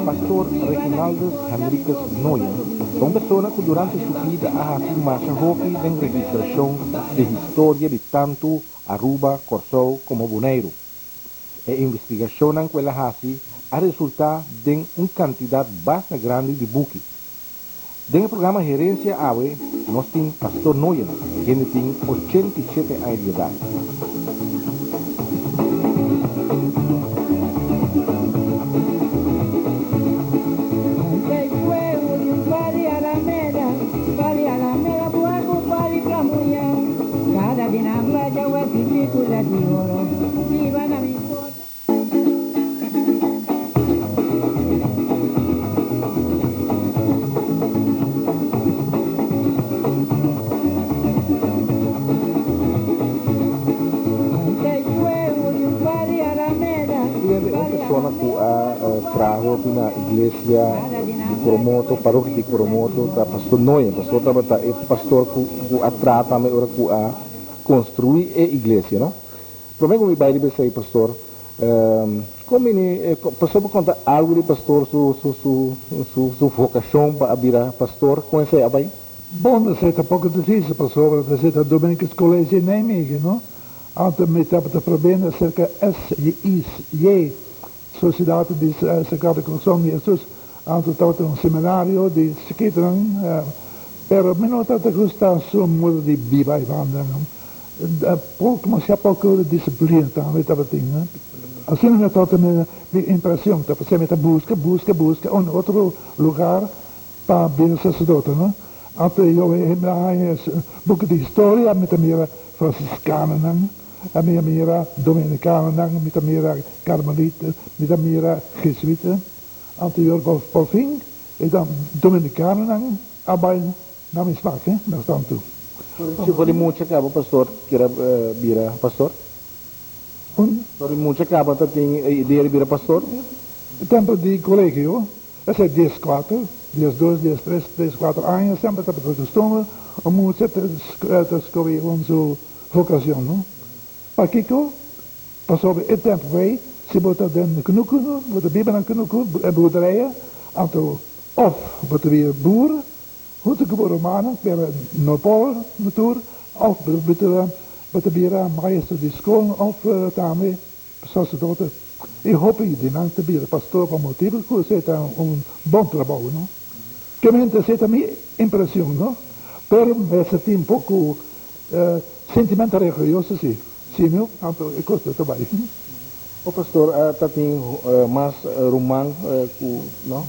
Pastor Reginaldus Henriquez Nooyen ta un persona ku durante su bida a hasi masha hopi den registrashon di historia di tantu Aruba, Kòrsou komo Boneiru. E investigashonnan ku el a hasi a resultá den un kantidat basta grandi di buki. Den e programa Herencia awe nos tin Pastor Nooyen, kende tin 87 aña di edat. Presidente, un persona cu a traha hopi na iglesia di Coromoto, parokia di Coromoto, ta Pastor Noyen. Pastor tabata e pastor cu a traha tambe ora cu a construi e iglesia, no? Prome cu mi bay riba esey, Pastor, con bini, Pastor por conta algo di Pastor su su su su su vocacion pa a bira Pastor, con esey a bay? Bon, esey ta poco dificil pasobra esey ta Dominicus College in Nijmegen, no? Anto mi tabata probende acerca SIJ, Sociedad di Sagrado Corazon di Jesus, anto tabata un seminario di chikitonan, pero mi no tabata gusta su modo di biba y banda. Poco, masha poco disciplina tambe tabatin. Asina mi a tabata mi impresion, ta pasobra mi ta busca, busca, busca un otro lugar pa bira sacerdote, no. Anto yo mi a haña buki di historia, mi ta mira franciscanonan, mi a mira dominicanonan, mi ta mira carmelita, mi ta mira jesuita. Anto yo por fin e dominicanonan a bay Na mi smak, eh, mes tantu. Si for di mucha caba pastor kier a bira pastor? Un. For di mucha caba ta tin e idea di bira pastor? Tempo di colegio, esei 14, 12, 13, 14 aña semper tabata costumber un mucha ta scoge un su vocacion, no? Pakico? Pasobra e tempo ei si bo ta den kunuku, bo ta biba na kunuku, boerderij, anto of bo ta bira boer, Huntu ku bo rumannan, pero no por no tur, òf bo ta bira maestro di skol òf tambe saserdote. I hopi di nan ta bira pastor pa motibu ku esei ta un bon trabou, no? Kemente esei ta mi impresion, no? Pero mester tin poko sentimento religioso si, si no, anto e kos ta bai. O pastor ta tin mas ruman ku no?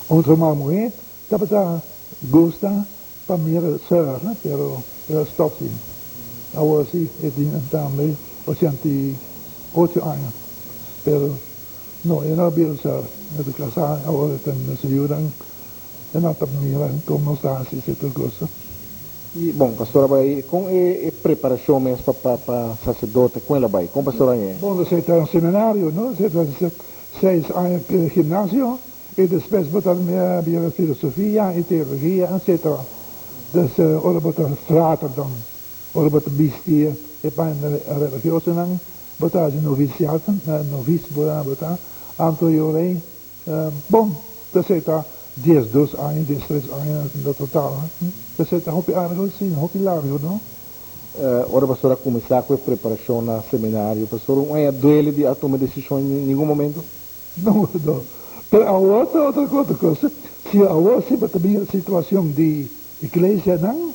Un ruman muhé Tabata gusta pa mira Sir, pero el a stop si. Awor si e tin tambe 88 aña. Pero no, e no a bira Sir. E ta casá, awor e ta na su yunan. E no ta mira con nos ta haci si tur cosa. Y bon, pastor a bay, con e preparacion mes pa pa sacerdote, con el a bay? Con pastor a ñe? Bon, esey ta un seminario, no? Esey ta seis aña gimnasio. I despues bo ta bira filosofia i teologia etcetera. Dus ora bo ta frater dan, ora bo ta bisti e paña religiosonan, bo ta hasi noviciat, novice bo ta, anto e ora ei, bon, esei ta 12 aña, 13 aña na total. Esei ta hopi largo, si, hopi largo, no? Ora pastor a cuminsa cu e preparacion na seminario, pastor un aña duele di a tuma e decision en ningun momento? No, no. Pero awor ta otro otro cos. Si awor si bo ta bin situacion di iglesianan,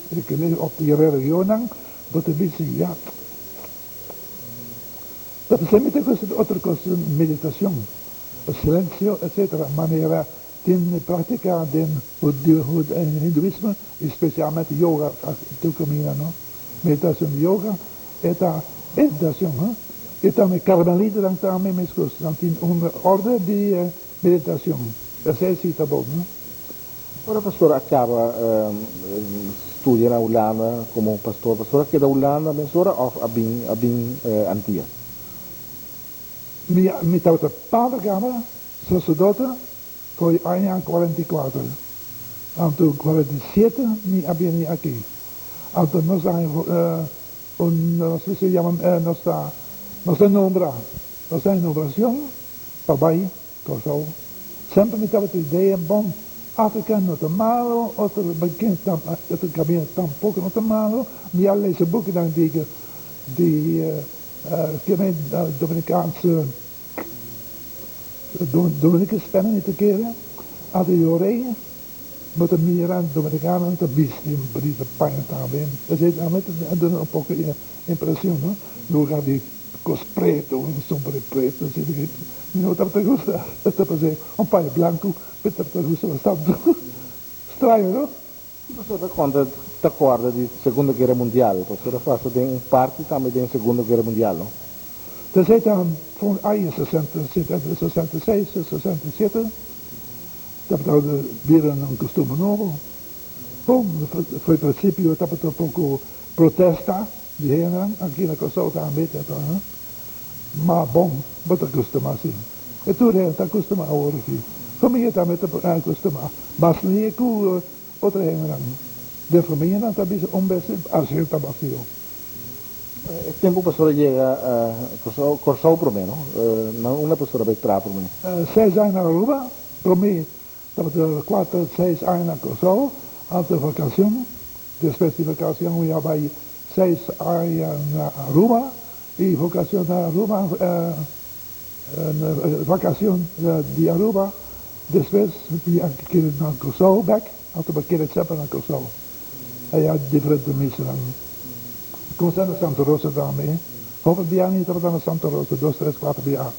of di religionnan, bo ta bisa ya. Ta p'esei mi ta gusta di otro cos, meditacion, silencio, etcetera, manera tin practica den hinduismo y specialmente yoga tur caminda, no. Meditacion di yoga e ta meditacion, huh? Y tambe carmelitanan tambe mescos, nan tin un orde di meditacion. Esey si ta bon, huh? Ora pastor a caba studia na Hulanda como pastor, pastor a keda Hulanda mesora of a bin a bin Antia? Mi mi tabata pader caba, sacerdote, for di aña 44. Anto 47 mi a bini aki. Anto nos a un nos mester yama nos ta nos ta nombra nos ta nombracion. Pa bai Kòrsou. Semper mi tabata idea bon, Afrika no ta malo, otro otro kaminda tampoko no ta malo. Mi a lesa bukinan di di Dominikaanse Dominicus Penning mi ta kere, anto yor'ei bo ta mira Dominikanonan ta bisti un bunita paña tambe. Esei tambe ta duna un poko impresion no, lugar di Cos preto, un sombre preto, así di mi no tabata gusta, e ta pas'é un paña blanco, mi tabata gusta bastante. Straño, no? Ki pasobra ta konta ta kòrda di Segundo Guera Mundial? Pasobra pasa den un parti tambe den Segundo Guera Mundial, no? T'esei ta for aña sesenta, 66, 67, tabata bira un costumber nobo. Bon, for principio tabata un poco protesta. Di hendenan aki na Kòrsou tambe ta traha, ma bon, bo ta kustumá si. E tur hende ta kustumá awor aki. Famia tambe ta kustumá, mas lie ku otro hendenan. Den famianan ta bisa un bes asina ta basio. E tempu pastor a yega Kòrsou, Kòrsou promé no? Na unda pastor a bai traha promé? Seis aña na Aruba, promé Tabata kuater, seis aña na Kòrsou, antes vakashon. Despues di vakashon mi a bai seis aña na Aruba i vakashon na Aruba, vakashon di Aruba, despues mi a keda na Kòrsou bèk, anto mi a keda semper na Kòrsou. Aya diferente misanan. Kuminsá na Santa Rosa tambe. Hopi bia mi tabata na Santa Rosa, dos, tres, kuater bia.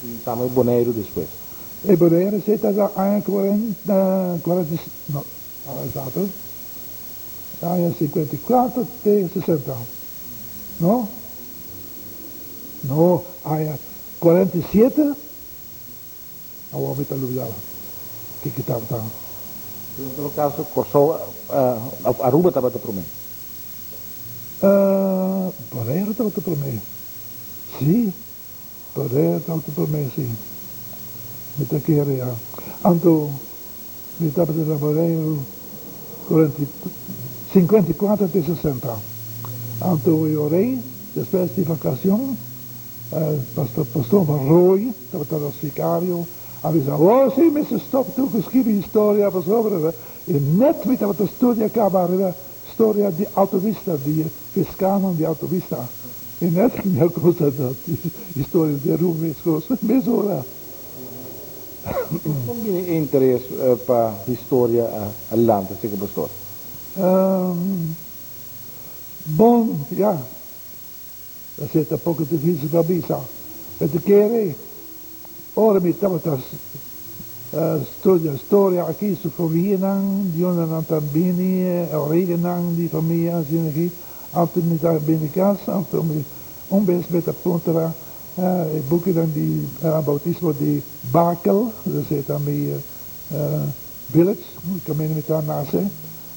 I tambe Boneiru despues. E Boneiru esei ta na aña kuarenta, kuarenta i, no, esakto, aña 54 te 60, no? No, aña 47, awor mi ta lubida kiko tabata. Pero en todo kaso Kòrsou òf Aruba tabata promé? Boneiru tabata promé, sí. Poder ta otro prome si mi ta kere ya. Anto mi tabata na Boneiru 54 te 60. Anto e ora ei despues di vacacion pastor pastor Van Rooy tabata nos vicario a bisa oh si mester stop tur cu skibi historia pasobra e net mi tabata studia caba ariba storia di Alto Vista di fiscalnan di Alto Vista. E net mi a goza dat historia di Aruba mescos mesora. Kon bini e interes pa historia a lanta segun pastor? Bon, ya. Esei ta poco dificil pa bisa. Mi ta kere ora mi tabata studia historia aki su famianan, di unda nan ta bini, e origennan di famia asina aki. Anto mi ta bini cas, anto mi un bes mi ta puntra e bukinan di bautismo di Bakel, esei ta mi village, caminda mi ta nace,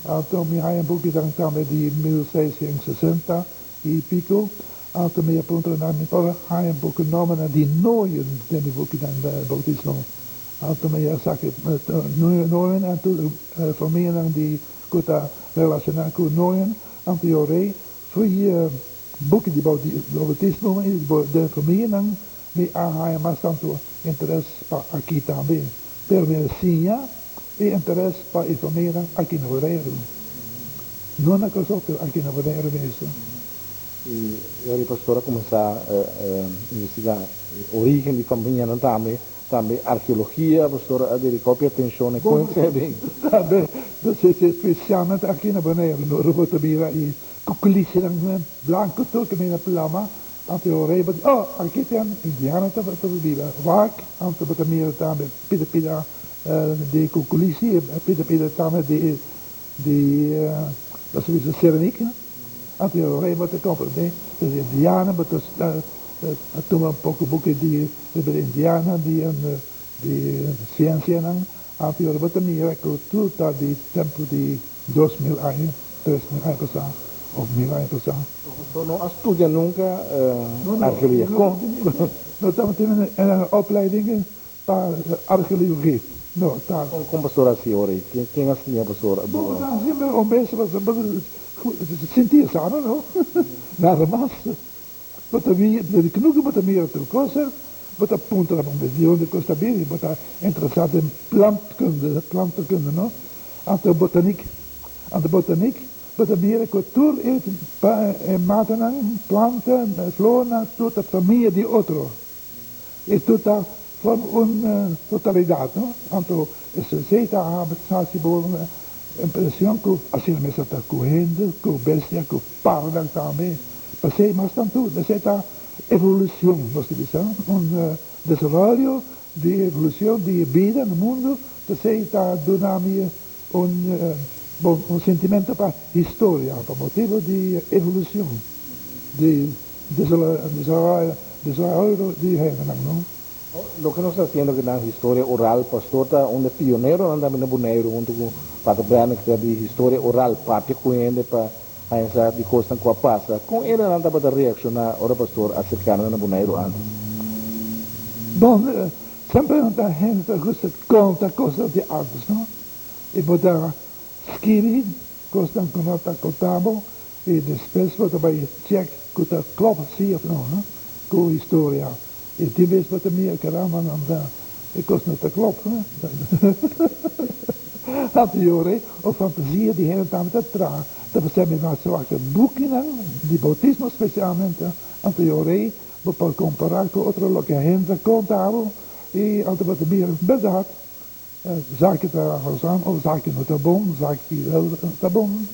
anto mi haya bukinan tambe di 1660 y pico, anto mi a puntra nan mi por haya buki nombernan di Nooyen den e bukinan bautismo, anto mi a saki Nooyen, anto famianan di cu ta relaciona cu Nooyen. Anto yo rei fui buki di bautismo i den famianan mi a haña mas tantu interes pa aki tambe. Pero mi a siña e interes pa e famianan aki na Boneiru. No na Kòrsou pero aki na Boneiru mes. I e rei pastor a kuminsá investigá e origen di famianan tambe. Tambe arkeologia, pastor a dedica hopi atencion na e cuenca e bin. Tambe, specialmente aki na Boneiru, no ora bo ta mira e cuculichinan blanco tur cu mira plama, anto e rei bo di, oh, aki tin indiano ta biba, wak, anto bo ta mira tambe pida pida di cuculichi, pida pida tambe di di nos a bisa ceramiek, anto e rei bo ta comprende, indiano bo ta tuma un poco buki di Riba di indianan di di siensianan anto ora bo ta mira ku tur ta di tempu di 2000 aña, 3000 aña pasá òf 1000 aña pasá. Profesor no a studia nunka arkeologia. Kon? No tabatin un opleiding pa arkeologia. No, ta. Kon pastor a hasi ora ei? Ken a siña pastor? Bo ta hasi un bes sinti esaki no, nada mas. Bo ta mira, di knoeken bo ta mira tur cosa, Bo ta puntra bo mes di unda cos ta bini, bo ta interesa den plantkunde, plantenkunde no, anto botaniek, anto botaniek bo ta mira cu tur e e matanan, planta, flornan tur ta famia di otro y tur ta forma un totalidad no, anto esey ta haci bo impresion cu asina mester ta cu hende, cu bestia, cu parnan tambe, pasey mas tanto esey ta Evolucion, nos ta bisa, un desaroyo di evolucion di e bida na mundo, p'esey ta duna mi un, bon, un sentimento pa historia, pa motibo di evolucion, di desaroyo di hendenan, no? Loke nos ta haciendo aki na Historia Oral, Pastor ta un di e pioneronan tambe na Boneiru hunto cu Pater Brennick di Historia Oral, papia cu hende pa Haña sa di kosnan ku a pasa. Kon edanan tabata reakshoná ora pastor a serká nan na Boneiru ántes? Bon, semper nan ta hende ta gusta konta kosnan di ántes, no? I bo ta skibi kosnan ku nan ta konta bo i despues bo ta bai chèk ku ta klòp si òf no, no? Ku historia. I tin bes bo ta mira karamba nan ta e kos no ta klòp, no? Anterior o fantasia di hende tambe ta traha ta pasá mi na wak bukinan di bautismo spesialmente anterior ei bo por kompará ku otro loke hende ta konta bo i anto bo ta mira bèrdat esaki ta razon of esaki no ta bon esaki wel ta bon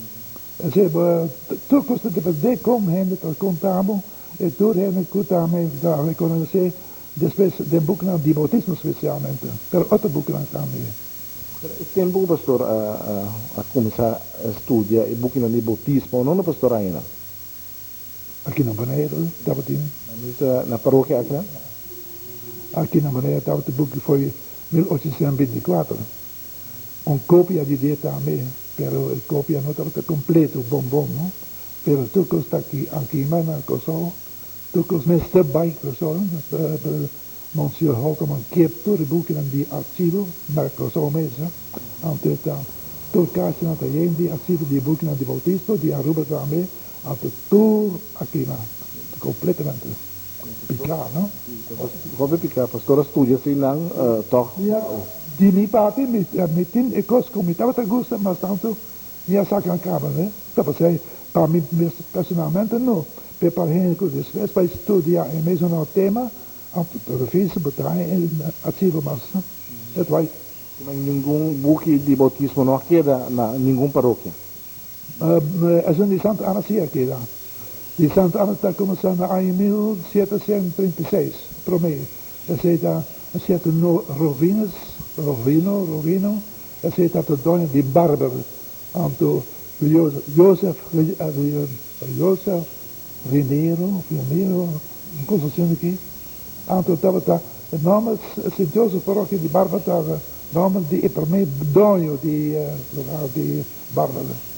esei bo tur kos ta depende kon hende ta konta bo i tur hende ku tambe ta rekonosé Despues den bukinan di bautismo spesialmente, pero otro bukinan tambe. Pero e tempu ku pastor a kuminsá studia e bukinan di bautismo, no na pastor ainda? Aki na Boneiru tabatin. Na misa na parokia akinan? Aki na Boneiru tabatin buki for 1824. Un kopia di dje tambe, pero e kopia no tabata kompleto bon bon, no. Pero tur kos ta aki akima na Kòrsou. Tur kos mester bai Kòrsou, Monsieur Holterman kier tur e bukinan di archivo na Kòrsou mes. Anto ta tur kasnan ta yen di archivo di e bukinan di Bautisto, di Aruba tambe, anto tur a kima kompletamente. Piká, no? Hopi piká. Pastor a studia eseinan tòg? Ya, di mi parti mi tin e kos ku mi tabata gusta mas tantu mi a saka kaba, ta pasei pa mi mes personalmente no. P'e parhende ku despues bai studia e mesun tema, anto ta difísil bo traha e archivo mas et bai. Ma ningun buki di bautismo no a keda na ningun parokia? Esun di Santa Ana si a keda. Di Santa Ana ta kuminsá na aña 1736, promé. Esei ta un sierto Rovinus, Rovino, Rovino, esei tabata doño di barber. Anto Josef Josef Rinero, Rinero, un cosa asina aki. Anto tabata e nomber Sint Josef Parokia di Barba tabata nomber di e prome doño di e lugar di Barbara.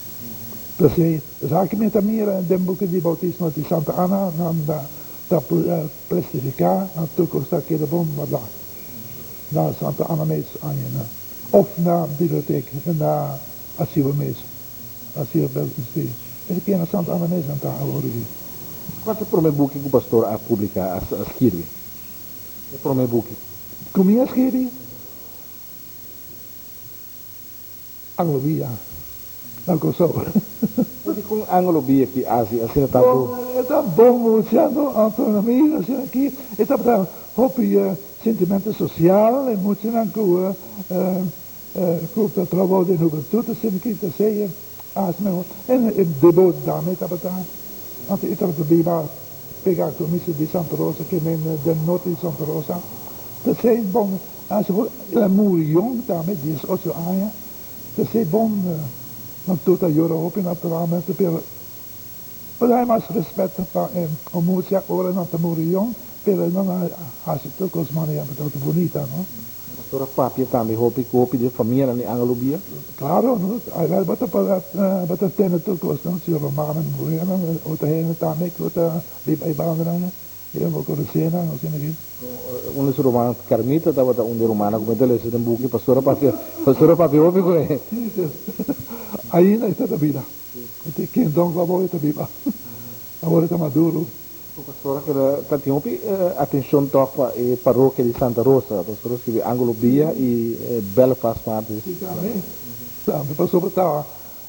P'esei esaki mi ta mira den buki di bautismo di Santa Ana, nan ta plastifiká, nan tur kos ta keda bon guardá na Santa Ana mes aña òf na bibliotek na archivo mes. Así a si. E ke na Santa Ana mes nan ta awor aki. Kua ta e prome buki ku pastor a publiká, a skirbi? E prome buki. Ku mi a skirbi? Anglo Bia, na Kòrsou. I dikon Anglo Bia ki hasi asina tantu? E ta bon mucha, no? Anto mi asina aki e tabata hopi sentimento sosial, e muchanan ku Cu ta trabou den hubentud asina ki ta sea as mehor. En e debot dame tabata, anto e tabata biba pega cu misa di Santa Rosa, ke men den norte di Santa Rosa. Ta sea bon, as el a muri yong tambe, 18 aña, ta sea bon, nan tur ta yora hopi naturalmente, pero por hay mas respet pa e mucha ora nan ta muri yong, pero nan a haci tur cos manera tabata bunita, no. Pastor a papia tambe hopi ku hopi di e famianan di Angelo Bia. Claro, no, ai bo ta bo ta tende tur cos, no, si rumannan, muhernan, otro hende tambe cu ta biba e bandanan, e bo conoce nan, asina aki. Un di su rumannan, Carmita, tabata un di e rumannan cu mi ta lesa den buki, pastor a papia, pastor a papia hopi cu e. Ainda e ta ta bida, e tin ken don cu abo e ta biba, awor e ta maduro. E pastor a keda ta tin hopi atencion toch pa e parokia di Santa Rosa. Pastor a scribi Angelo Bia y Belfast Martis. Si tambe, tambe pasobra ta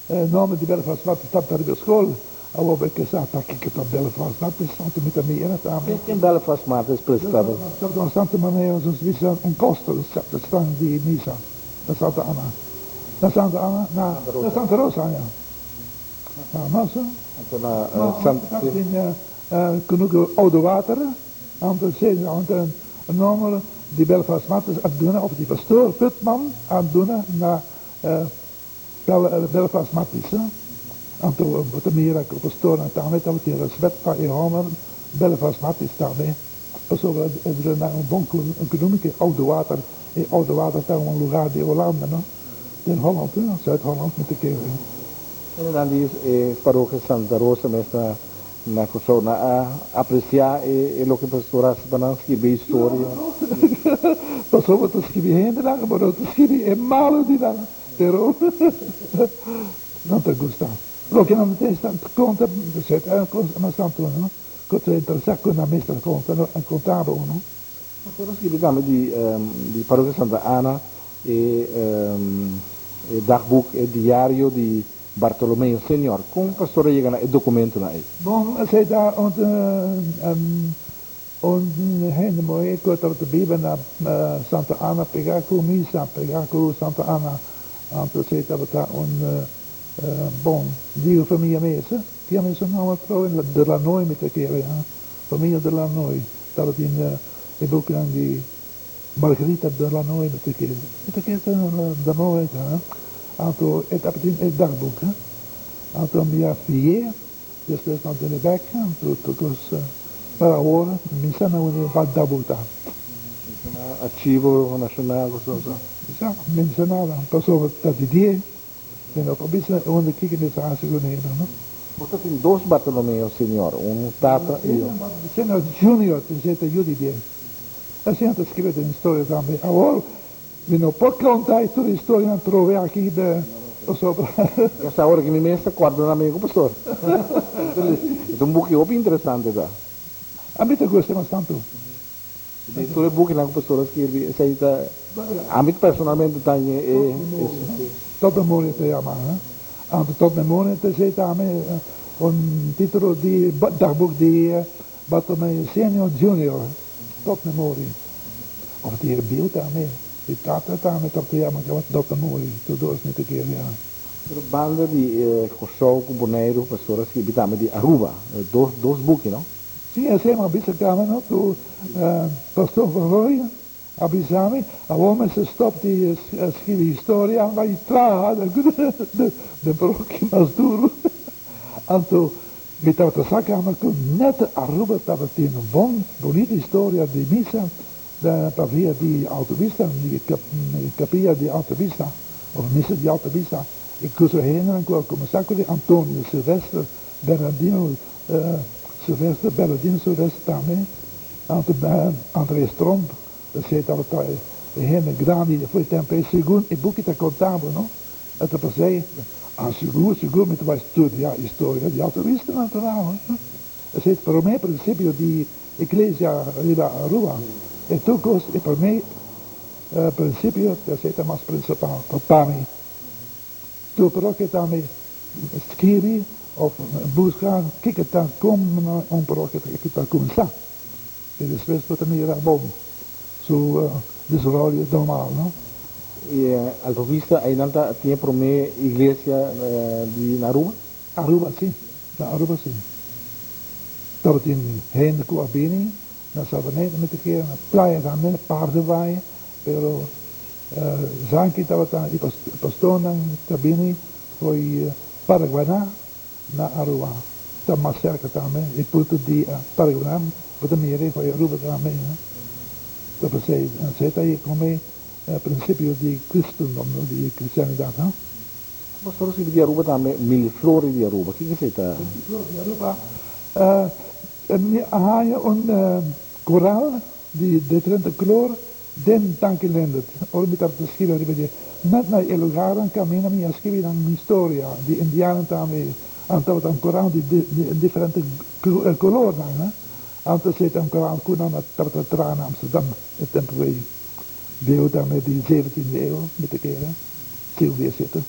e nomber di Belfast Martis tabata riba e school. Awor bo ke sa ta kiko ta Belfast Martis, anto mi ta mira tambe. Ken Belfast Martis presta? Tabata un santa manera nos bisa un koster, un sacristan di misa na Santa Ana. Na Santa Ana? Na Santa Rosa, ya. Anto na Sant. Tin kunuku oude water, anto anto e nomber di Belfast Martens a duna of di pastoor Putman a duna na Belfast Martens. Anto bo ta mira ku pastoornan tambe tabatin respet pa e homber Belfast Martens tambe, pasobra e duna nan un bon kunuku oude water. E oude water ta un lugar di Holanda no. Den Holland, Zuid-Holland mi ta kere. Hende nan di e parokia Santa Rosa mes ta na Kòrsou nan a apresiá e loke pastor hasi pa nan skirbi e historia. Pasobra bo ta skibi hendenan, bo no ta skibi e malu di nan, pero nan ta gusta. Loke nan ta konta, mas tantu no, ku ta interesá ku nan mes ta konta, nan konta bo no. Pastor a skibi tambe di di Parokia Santa Ana e e dagboek, e diario di Bartolomeo Senior. Kon pastor a yega na e dokumentonan ei? Bon, esei ta un un hende muhé ku tabata biba na Santa Ana pegá ku misa, pegá ku Santa Ana. Anto esei tabata un bon di famia mes. Ki a mester nòmber atrobe? De Lanoy mi ta kere, famia De Lanoy. Tabatin e bukinan di Margarita de Lannoy mi ta kere. Mi ta kere ta de Lannoy ta. Anto e tabatin e dagboek. Anto mi a fi'é, despues mi a dun'é bek. Anto tur kos. Pero awor mi sa na unda e dagboek ta. Na Archivo Nacional of so. Mi sa, mi sa nada. Pasobra ta di die. Mi no por bisa unda kiko mi ta hasi ku neda, no. Bo ta tin dos Bartolomeo Senior, un tata i un. Senior Junior, esei ta yu di dje. Asina ta skribi den historia tambe. Awor, mi no por konta e tur historianan trobe aki pasobra. Ya sa ora ki mi mes ta kòrda na mi ku pastor. E ta un buki hopi interesante ta. Ami ta gusta mas tantu. Di tur e bukinan ku pastor a skirbi, esei ta ami personalmente ta haña e. Tot memoria ta yama. Anto tot memoria ta esei tambe un titulo di dagboek di Bartolomeo Senior Junior, Tot memoria. Of di e biu tambe, di tata tambe tabata yama kaba Tot memoria, tur dos mi ta kere ya. Pero banda di Kòrsou ku Boneiru pastor a skirbi tambe di Aruba, dos buki no? Sí, esei mi a bisa caba no cu Pastor Van Rooy a bisa mi, awor mester stop di scribi historia, bai traha den parokia mas duro. Anto mi tabata sa caba cu net Aruba tabatin un bon bunita historia di misa pa via di Alto Vista, di capilla di Alto Vista of misa di Alto Vista, y cu su hendenan cu a cuminsa cu di Antonio Silvestre Bernardino Silvestre, Bernardino Silvestre tambe, anto Andres Tromp, esei tabata e hende grandi di afo e tempo ei, segun e buki ta konta bo, no? E ta pasei, ah, sigur, sigur mi ta bai studia historia di Alto Vista natural. Esei ta promé prinsipio di iglesia riba Aruba. E tur kos e promé prinsipio, esei ta mas prinsipal pa mi. Tur parokia tambe Skirbi of buska kiko ta kon un parokia ta kuminsá i despues bo ta mira bon su desaroyo normal, no? I Alto Vista einan ta tin e promé iglesia di na Aruba? Aruba si, na Aruba si. Tabatin hende ku a bini na Savaneta mi ta kere, na playa tambe, na Paardenbaai, pero Zanki tabata i pastornan ta bini foi Paraguaná na Aruba. Ta mas serka tambe e punto di Paraguaná bo ta mira foi Aruba tambe. Ta pasei esei ta e prome principio di Christendom, di cristianidad. Pastor a skirbi di Aruba tambe Miliflori di Aruba. Kiko esei ta? Miliflori di Aruba mi a haña un koral di diferente klor Den Tanki Lendert, ora mi tabata skibi riba dje, net na e lugarnan kaminda mi a skibi nan historia di indianan tambe, an tabata un korant di diferente kolornan. Antes e ta un krant ku nan a tabata traha na Amsterdam e tempu ei. Bieu tambe di zeventiende eeuw, mi ta kere, siglo diesiete.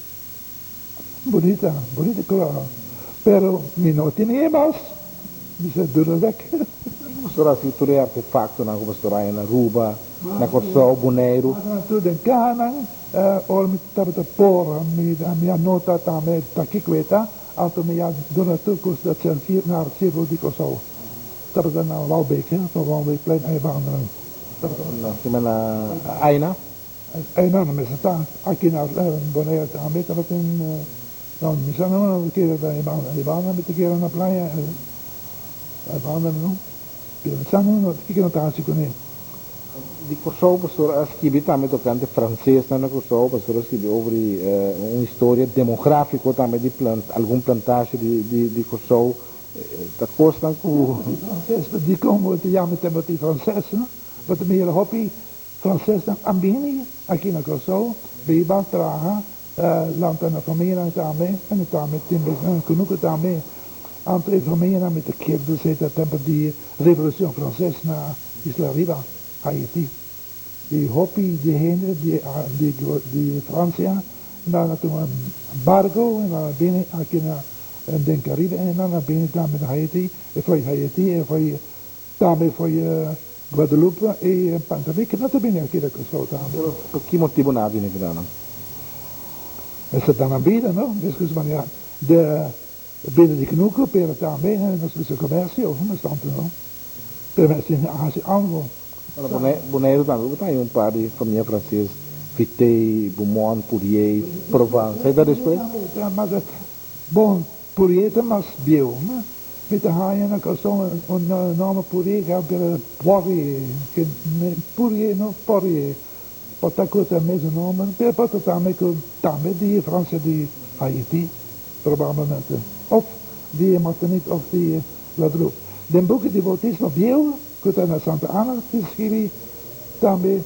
Bunita, bunita krant. Pero mi no tin e mas, mi sa duna bek. Kiko pastor hasi tur e artefaktonan ku pastor haña na Aruba, na Kòrsou, Boneiru? Tur den kahanan, ora mi tabata por, mi a nota tambe ta kiko e ta. Anto mi a duna tur cos dat servi na archivo di Kòrsou. Tabata na Waalbeek, he, pa Waalbeekplein ei bandanan. Tabata. Na sima na Aina? Aina no mester ta. Aki na Bonaire tambe tabatin, no, mi sa no no kere ta ei banda. Ei banda mi ta kere na playa, ei banda no. Pero mi sa no kiko nan ta hasi kuné. Di Kòrsou pastor a skibi tambe tokante fransesnan na Kòrsou, pastor a skibi over di un historia demográfiko tambe di algun plantasje di Kòrsou. Ta kosnan ku. Di franses, dikon bo ta yama tempo di fransesnan? Bo ta mira hopi fransesnan a bini aki na Kòrsou, biba, traha, lanta nan famianan tambe, en tambe tin bes nan kunuku tambe. Anto e famianan mi ta kier bisa ta tempo di Revolucion Franses na Isla Riba, Haiti. I hopi di hende di di Francia nan a tuma barco en nan a bini aki na den Caribe en nan a bini tambe na Haiti e foi Haiti e foi tambe foi Guadeloupe i Pantamic nan ta bini aki na Curaçao tambe. Pero pa ki motibo nan a bini aki nan? Mester ta nan bida no, mescos manera de Bida di knuku, pero tambe nos bisa komersio, nos tantu no. Pero mester hasi algo. Bueno, Boneiru tambe bo ta haña un par di famia franses, Vitey, Beaumont, Pourier, Provence. Ei ta despues? Bon, Pourier ta mas bieu. Mi ta haña na Kòrsou un nòmber Pourier ku a bira Poirier. Pourier no Poirier. Por ta ku ta e mesun nòmber, pero por ta tambe ku tambe di Fransia di Haiti. Probablemente of di e Martinique of di e Guadeloupe. Den buki di bautismo bieu cu ta na Santa Ana tin scribi tambe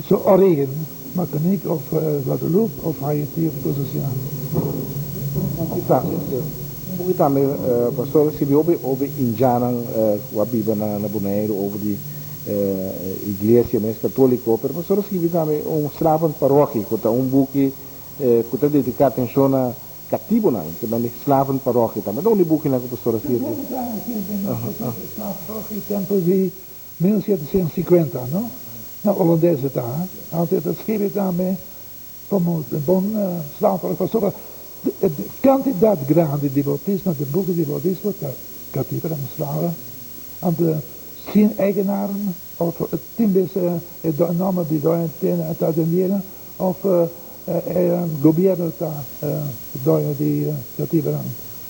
su origen, Martinique of Guadeloupe of Haiti of cos asina. Un buki tambe pastor a scribi hopi over indianan cu a biba na Boneiru over di iglesia mes catolico, pero pastor a scribi tambe un slavenparochie cu ta un buki Ku ta dediká atenshon na katibunan, te bende slavenparochie tambe. Ta un di bukinan ku pastor a skirbi. Slavenparochie tempu di 1750, no? Na holandes e ta. Anto e ta skirbi tambe komo bon slavenparochie pasobra e kantidat grandi di boutismo, di buki di boutismo ta katibunan, slaven. Anto sin eigenaren òf tin bes e nòmber di doño ta den Of e gobierno ta doño di katibanan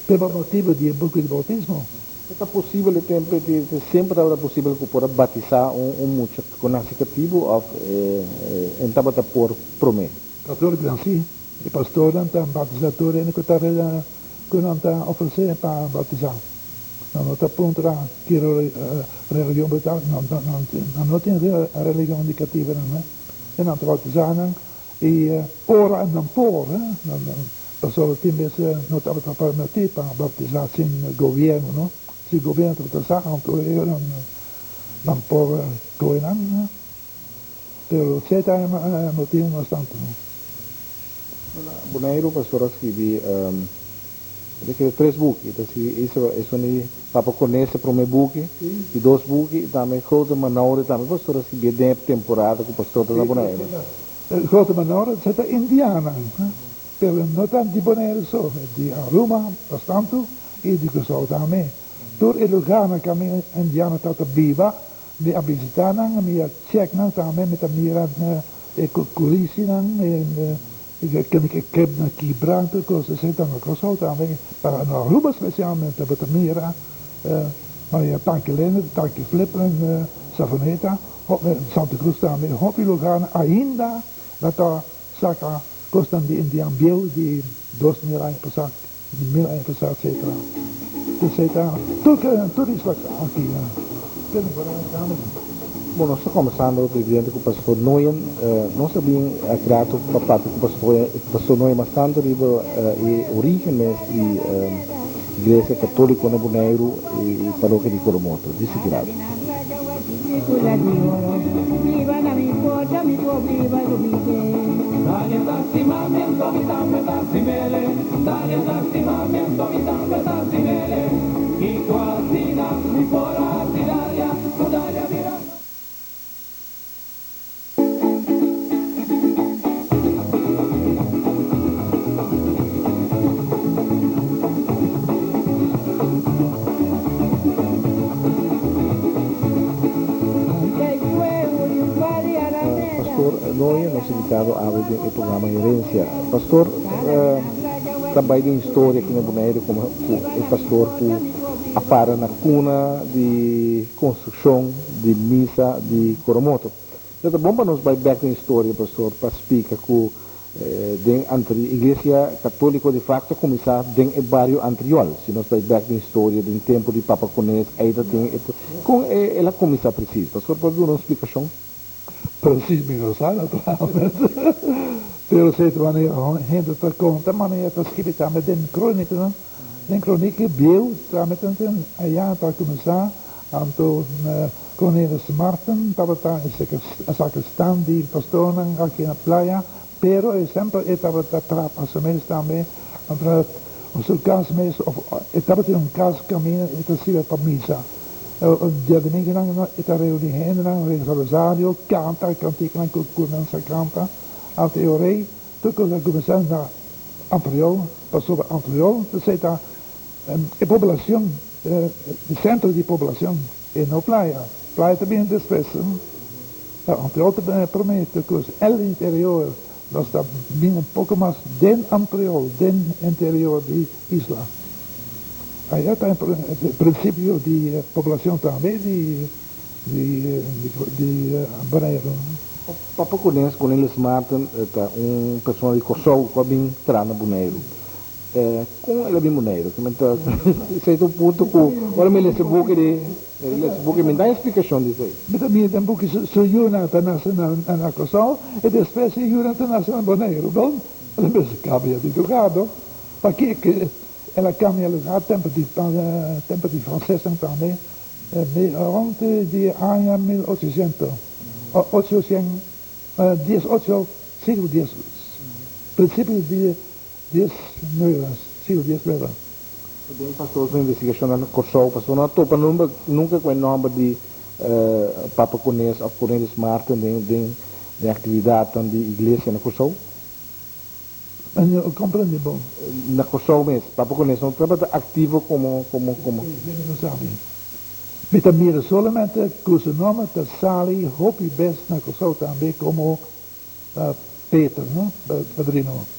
p'e motibu di e buki di bautismo? E ta posibel e tempu ei te semper tabata posibel ku por a batisá un mucha ku nase katibu òf e no tabata por promé? Katólikonan sí. E pastornan ta batisá tur hende ku ta ku nan ta ofresé pa batisá. Nan no ta puntra ki religion bo ta, nan no tin religion di katibanan. E nan ta bautizá nan i ora nan por, pasobra tin bes no tabata permití pa bautizá sin gobierno, no. Si gobierno tabata sa, anto nan por kohe nan, pero esei ta e motibu mas tantu. Na Boneiru pastor a skibi E ta skirbi tres buki. E ta skirbi esun di Papa Cornelis e prome buki, di dos buki i tambe Grote Manoure tambe pastor a skirbié den e temporada ku pastor ta na Boneiru. Grote Manoure esei ta indianan, pero no ta di Boneiru so, di Aruba bastantu i di Kòrsou tambe. Tur e lugarnan kaminda indianan tabata biba mi a bisitá nan, mi a chèk nan tambe, mi ta mira e kulisinan, Ken ke keb na kibra tur kos esei ta na Kòrsou tambe, pero na Aruba spesialmente bo ta mira manera Tanki Leendert, Tanki Flip en Savaneta, Santa Cruz tambe, hopi lugarnan ainda nan ta saka kosnan di indian bieu di 2000 aña pasá, di 1000 aña pasá etcetera. Esei ta tur tur isla aki tene por ahí tambe. Bon, nos ta kombersando presidente ku Pastor Noyen. Nos a bin aki rato pa papia ku Pastor Noyen mas tantu riba e origen mes di Iglesia Katóliko na Boneiru i Parokia di Coromoto. Di sigui rato. Pastor Nooyen nos invitado awe den e programa Herencia. Pastor ta bay den historia aki na Boneiru como cu e pastor cu a para na cuna di construccion di misa di Coromoto. Lo ta bon pa nos bai bek den historia, pastor, pa splika ku den antri Iglesia Katoliko de facto a kuminsá den e bario Antriol. Si nos bai bek den historia, den tempu di Papa Kones, ei ta tin e kon el a kuminsá presis? Pastor por duna un splikashon? Presis mi no sa naturalmente, pero sierto manera hende ta konta manera ta skibi tambe den kronikanan, den kronika bieu tambe ta tin aya ta kuminsá anto Cornelis Marten tabata e sacristan di pastornan aki na Playa, pero e semper e tabata trapa su mes tambe, anto su cas mes of e tabatin un cas caminda e ta sirbi pa misa. Diadomingonan e ta reuni hendenan, reza rosario, canta canticanan cu nan sa canta, anto e ora ei tur cos a cuminsa na Antriol, pasobra Antriol ta seta e poblacion, e centro di poblacion. E no playa. Playa ta bini despues. Ta Antriol ta prome tur cos. El interior nos ta bini un poco mas den Antriol, den interior di isla. Aya ta e principio di poblacion tambe di di Boneiru. Papa Cornelis, Cornelis Maarten, ta un persona di Kòrsou ku a bin traha na Boneiru. Kon el a bin Boneiru? Esei ta un punto ku ora mi lesa e buki di mi lesa e buki mi da e splikashon di esei. Mi ta mira den buki su yunan ta nase na Kòrsou i despues e yunan ta nase na Boneiru. Bon, el a mester kambia di lugá no. Pakiko el a kambia lugá tempu di tempu di fransesnan tambe rond di aña mil ochocientos ocho dies ocho siglo dies principio di Dies nuebe, siglo dies nuebe. Den pastor su investigashonnan na Kòrsou, pastor no a topa nunka ku e nòmber di Papa Cornelis òf Cornelis Maarten den den den aktividatnan di iglesia na Kòrsou? Mi no komprende bon. Na Kòrsou mes, Papa Cornelis no tabata aktivo komo komo komo. Mi no sabi. Mi ta mira solamente ku su nòmber ta sali hopi bes na Kòrsou tambe komo Peter, no? Padrino.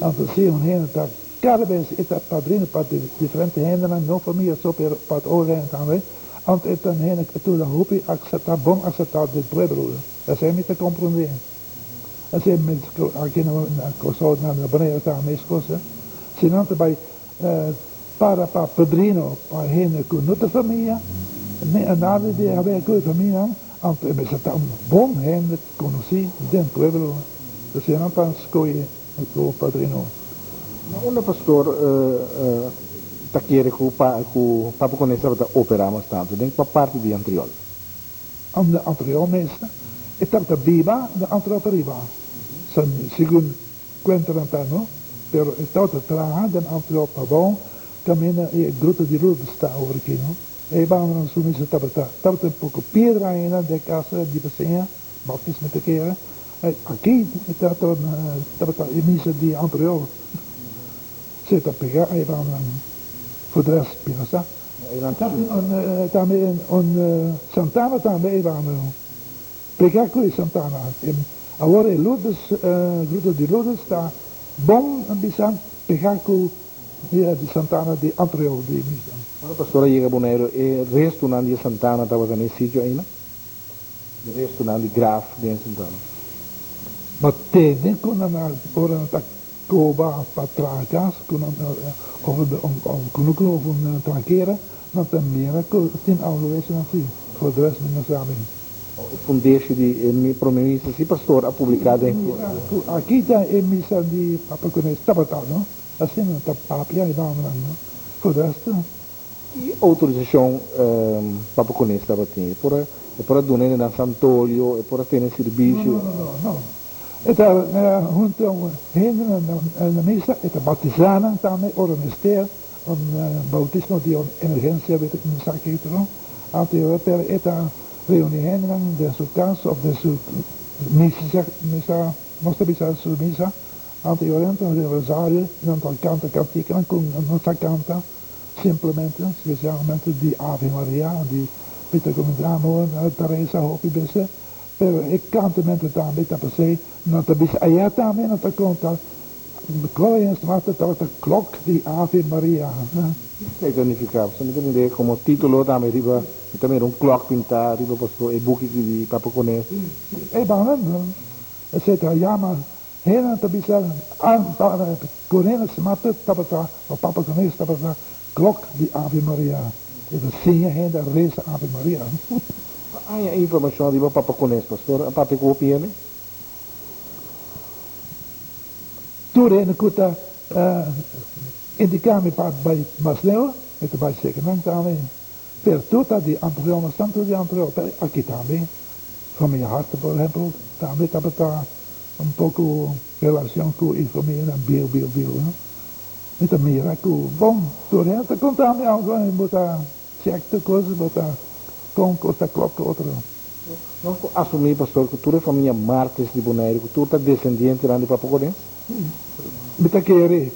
Anto si un hende ta cada bes e ta padrino pa diferente hendenan, no famia so pero pa otro hende tambe, anto e ta un hende cu tur hopi acepta, bon acepta den pueblo. Esey mi ta comprende. Esey mi aki na Corsou, na Bonaire ta mescos. Si nan ta bay para pa padrino pa hende cu no ta famia, nada di haber cu e famianan, anto e mester ta un bon hende Conocí den pueblo ta nan ta scoge cu padrino. Na unda pastor ta kere cu cu Papa Cornelis tabata opera mas tanto? Den cua parti di Antriol? Unda Antriol mes e tabata biba na Antriol pariba, segun cuentanan ta no, pero e tabata traha den Antriol pabao caminda e gruta di Lourdes ta awor aki no. E bandanan su misa tabata tabata un poko piedra ainda den casa di bisiña, bautismo ta kere. Aki tabata e misa di anterior. Se ta pega e bandanan for de rest mi no sa. Tambe un santana tambe e bandanan. Pega ku e santana. Awor e Lourdes, gruta di Lourdes ta bon bisa pega ku Dia di Santana di anterior di misa. Ora pastor a yega Boneiru e restunan di e Santana tabata na e sitio ainda? E restunan di graf den e Santana. Ma tene ku nan a ora nan ta koba pa traha kas ku nan of kunuku of un trankera nan ta mira ku tin algu wechi nan si for de rest mi no sabi. E fundeshi di e prome misa si pastor a publica den. Ku aki ta e misa di Papa Cornelis tabata no. Asina nan ta papia e bandanan no. Voor de rest. Ki outorisashon Papa Cornelis tabatin? E por a e por a duna hende nan santolio, e por a tene sirbisio? No, no, no, no. E ta hunta hende na misa, e ta batisá nan tambe ora mester, un bautismo di un emergensia, weet ik no sa kiko no. Anto pero e ta reuni hendenan den su kas of den su misa, misa, nos ta bisa su misa, anto e ora nan ta hasi rosario, nan ta kanta kantikanan ku nan sa kanta. Simplemente, spesialmente di Ave Maria, di Pita Comenzamo, ta resa hopi bese, pero e kantamento tambe ta pas'é, nan ta bisa ayá tambe nan ta konta kua instrumento tabata klok di Ave Maria. Esei ta nifiká, pasobra mi ta mir'é komo título tambe riba, mi ta mira un klok pintá riba pasobra e buki di Papa Koné. E banda, esei ta yama Hende ta bisa, Cornelis Marten tabata, of Papa Cornelis tabata klok di Ave Maria. E ta siña hende a resa Ave Maria. Pa haña informashon riba Papa Cornelis, pastor a papia ku hopi hende? Tur hende ku ta indiká mi pa bai mas leu, mi ta bai seka nan tambe. Pero tur ta di Antriol, mas tantu di Antriol, pero aki tambe, familia Harte por ehempel, tambe tabata un poco relacion cu e familianan bieu bieu bieu no. Mi ta mira cu bon tur hende ta conta mi algo en bo ta check tur cos bo ta con cos ta klop cu otro. Nos por asumi pastor cu tur e familia Martes di Boneiru cu tur ta descendientenan di Papa Cornes? Mi ta kere.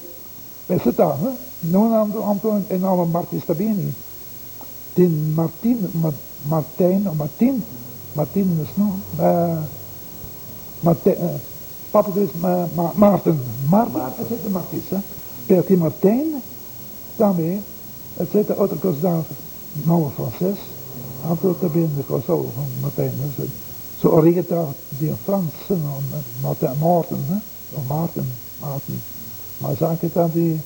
Mester ta no. No anto e nomber Martes ta bini. Tin Martin, Martijn of Martin, Martinus no, Martijn, papa ta bisa Maarten, Maarten esei ta Martis he, pero tin Martijn tambe, esei ta otro kos dan nomber franses, anto ta bini di Kòrsou Martijn, su origen ta di un frans Marten, Maarten of Maarten, Maarten, ma esaki ta di.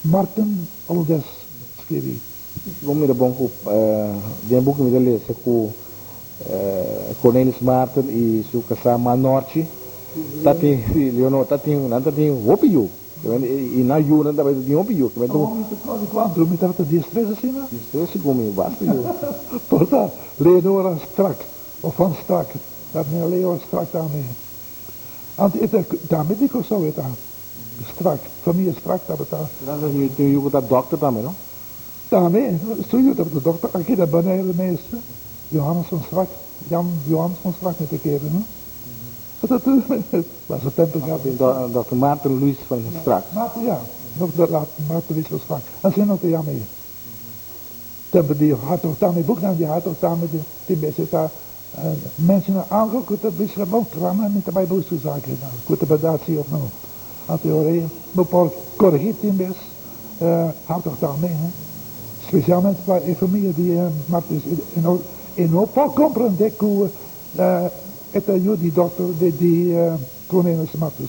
Martin Oldes skirbi. Si bo mira bon ku den e buki mi ta lesa ku Cornelis Martin i su kasá Ma Norchi ta tin, si Leonor ta tin, nan ta tin hopi yu. I nan yunan tambe ta tin hopi yu. Awor mi ta kòrda kuantu mi tabata diestres asina. Diestres segun mi basta yu. Por ta Leonora Strak of Van Strak, ta mi Leonora Strak tambe. Anto e ta tambe di Kòrsou e ta. Strak, famia Strak tabata. Nan ta tin un yu ku ta dòkter tambe, no? Tambe, su yu tabata dòkter aki na Bonaire mes, Johannes van Strak, Jan Johannes van Strak mi ta kere, no? Basta tempu kaba. Dòkter Maarten Luis van Strak. Maarten, ja, dòkter Maarten Luis van Strak, asina nan ta yama ei. Tempu di Hartog tambe, bukinan di Hartog tambe tin bes ta Menciona algo cu ta bisa bo trama mi ta bay busca esaki cu ta berdad si of no. Anto e ora ey bo por coregi tin bes hartog tambe specialmente pa e familia di Martis e no por comprende cu e ta yu di dokter di Cornelis Martis.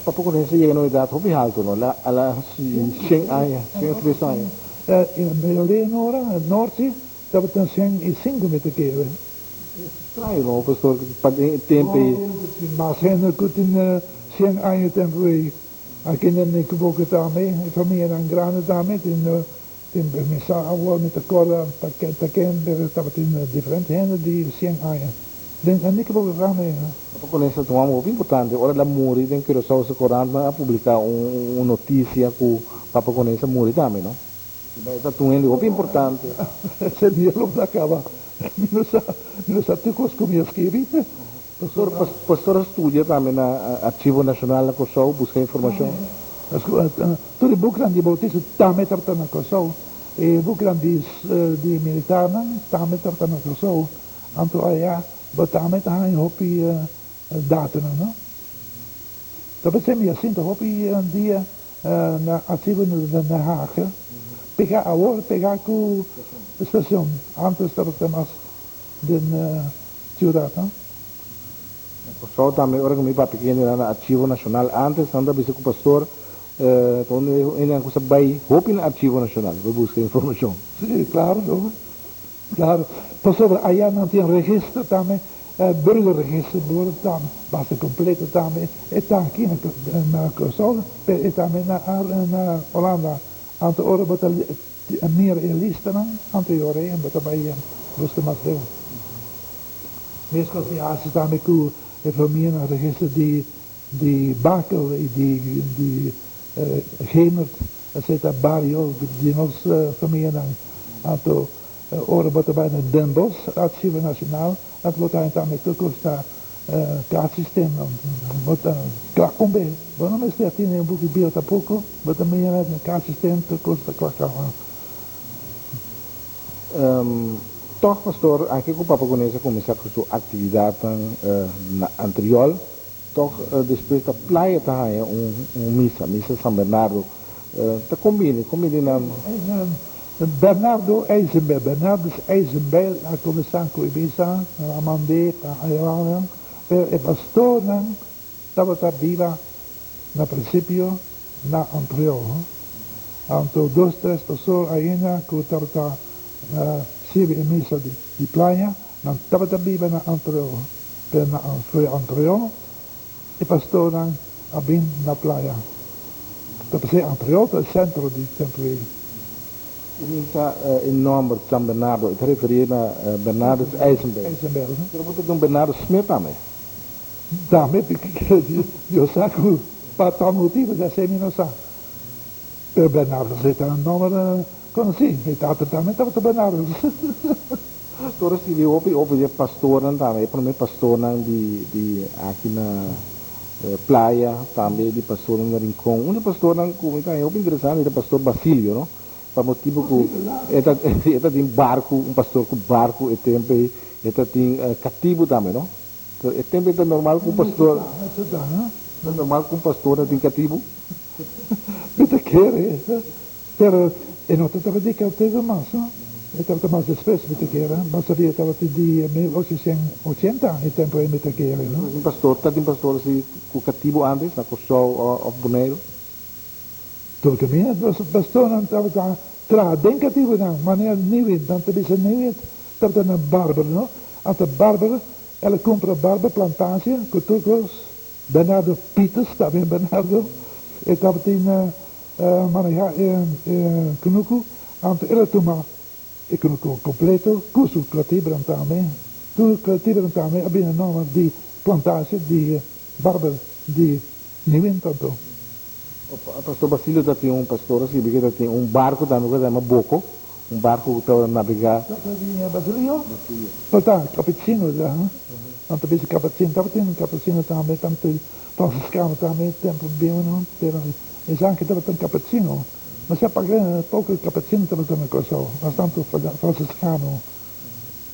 Pa poco nos a yega na un edad hopi halto no a la shen aña shen y tres aña. Leonora Norte Tabata 105 mi ta kere. Straño no pastor pa den e tempo ei. Tin mas hende ku tin shen aña tempo ei. Aki den Nikiboko tambe e famianan grandi tambe tin tin mi sa awor mi ta korda ta ta ken pero tabatin diferente hende di shen aña den Nikiboko tambe. Pa pone esta un hopi importante ora el a muri den Curaçao su korantnan a publica un noticia ku Papa Cornelis a muri tambe no. E ta un hende hopi importante. Ese dia lo ta caba. Mi no sa, mi no sa tur cos cu mi a skirbi. Pastor, pastor a studia tambe na Archivo Nacional na Corsou, busca informacion. Tur e bukinan di bautiso tambe tabata na Corsou. E bukinan di di militarnan tambe tabata na Corsou. Anto aya bo tambe ta haña hopi datonan, no? Ta p'esei mi a sinta hopi dia Na archivo na Den Haag. Pega awor pega cu stacion. Antes tabata mas den ciudad. Na Kòrsou tambe ora ku mi papia ku hendenan na Archivo Nashonal antes nan ta bisa ku pastor ta un di e hendenan ku sa bai hopi na Archivo Nashonal pa buska informashon. Si, klaro, klaro. Pasobra aya nan tin registro tambe. Burgerregister bijvoorbeeld ta basta completo tambe e ta aki na Kòrsou pero e tambe na Holanda. Anto ora bo ta mira e listanan anterior ei bo ta bai buska mas leu. Meskos mi hasi tambe ku e famianan register di di Bakel i di di Gemert esei ta bario di nos famianan. Anto ora bo ta bai na Den Bosch Archivo Nacional anto bo ta haña tambe tur kos ta kaartsysteem bo ta kla kumbe bo no mester tene un buki bieu tampoko bo ta mira den kaartsysteem tur kos ta kla kaba. Tòg pastor anke ku Papa Gones a kuminsá ku su aktividatnan na Antriol tòg despues ta playa ta haña un misa, misa San Bernardo ta kombini kombini nan. Bernardo Eisenberg, Bernardus Eisenberg a kuminsá ku e misa, nan a mand'é pa Alemania, pero e pastornan tabata biba na prinsipio na Antriol. Anto dos tres pastor ainda ku tabata sirbi e misa di playa, nan tabata biba na Antriol, pero na Antriol e pastornan a bin na playa. Ta p'esei Antriol ta e sentro di tempu ei. E misa e nomber San Bernardo e ta referí na Bernardus Eisenberg. Eisenberg. Pero bo ta di un Bernardo Smith tambe. Tambe, Dios sa ku pa tal motibu ta esei mi no sa. Pero Bernardus e ta un nomber konosí. Mi tata tambe tabata Bernardus. Pastor a sirbi hopi hopi di e pastornan tambe, e prome pastornan di di aki na Playa, tambe di pastornan na Rincon. Un di e pastornan ku mi ta haña hopi interesante ta pastor Basilio, no? Pa motibu ku e ta e ta tin barku, un pastor ku barku e tempu ei, e ta tin katibu tambe, no? E tempu ei ta normal ku un pastor, ta normal ku un pastor ta tin katibu? Mi ta kere. Pero e no ta tabata di cautivo mas, no. E tabata mas despues, mi ta kere. Bo sabia tabata di 1880 e tempo ei, mi ta kere, no. Tin pastor, ta tin pastor si cu catibo antes na Corsou of Boneiru? Tur caminda pastornan tabata traha den catibonan, manera Nieuwind, nan ta bisa Nieuwind tabata na Barber, no. Anto Barber, el a cumpra Barber plantatie cu tur cos. Bernardo Pieters, tambe Bernardo, e tabatin Manehá e kunuku, anto el a tuma e kunuku kompleto ku su katibernan tambe. Tur katibernan tambe a bini nòmber di plantasje di Barber di Nieuwind anto. Pastor Basilio ta tin un pastor a sirbi ke ta tin un barku tambe ku ta yama Boko, un barku ku ta nabegá. Tata di Basilio? Por ta Capuchino ya, nan ta bisa Capuchino, tabatin Capuchino tambe, tantu Franciscano tambe tempu bieu no, pero Esaki tabata un capuchino. Masha poco capuchino tabata na Kòrsou, mas tantu franciscano.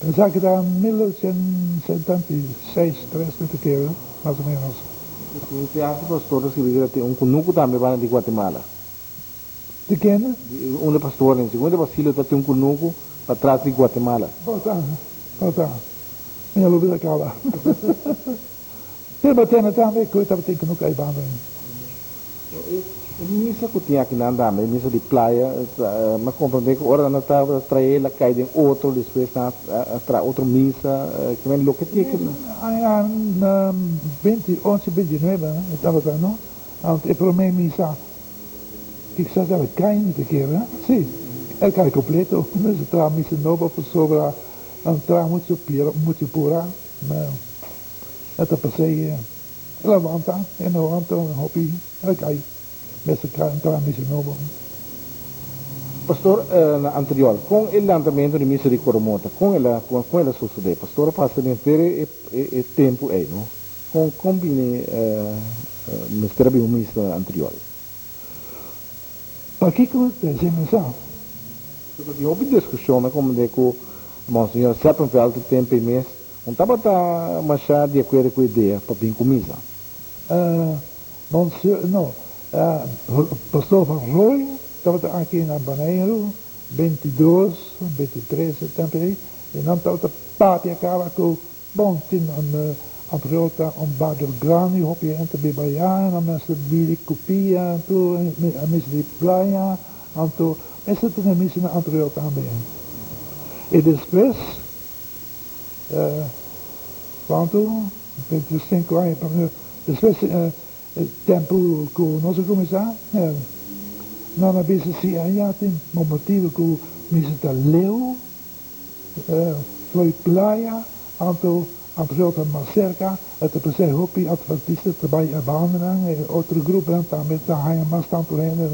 Esaki ta 1876, tres mi ta kere, mas o menos. Tin siarto pastor ta skirbi ku ta tin un kunuku tambe banda di Guatemala. Di kende? Di un di pastornan. Segun e Basilio ta tin un kunuku patras di Guatemala. Por ta, por ta. Mi a lubida kaba. Pero bo tende tambe cu e tabatin cu no cay banda. E misa cu tin akinan tambe, e misa di playa, mi a comprende cu ora nan tabata trae el a cay den otro, despues nan a traha otro misa, kimen loke tin aki. Aña 28, 29 e tabata no, anto e prome misa kisas el a cay mi ta kere, si, el cay completo, mester traha misa nobo pasobra nan traha mucho mucho pura. E ta pas'é e lawanta, e no wanta hopi, el kai, mester traha misa nobo. Pastor, na anterior, kon e lantamentu di misa di Coromota, kon el a, kon el a sosodé? Pastor a pasa den henter e e tempu ei, no? Kon, kon bini mester a bin un misa na anterior? Pakiko ta esei mesa? Pasobra tin hopi diskushon, mi a komprendé ku Monseñor Seppenveld e tempu ei mes Un tabata masha di akuerdo ku e idea pa bin ku misa. Monsieur, no, Pastor Van Rooij tabata aki na Boneiru 22, 23 e tempu ei, i nan tabata papia kaba ku, bon, tin un anterior ta un bario grandi, hopi hende ta biba aya, nan mester biri ku pia, tur misa di playa, anto mester tene misa na anterior tambe. I despues. Kuantu? 25 aña despues tempu ku nos a kuminsá, nan a bisa si aya tin un motibu ku mester ta leu for playa, anto Antriol ta mas serka, e ta p'esei hopi adventista ta bai e bandanan, e otro gruponan tambe ta haña mas tantu hende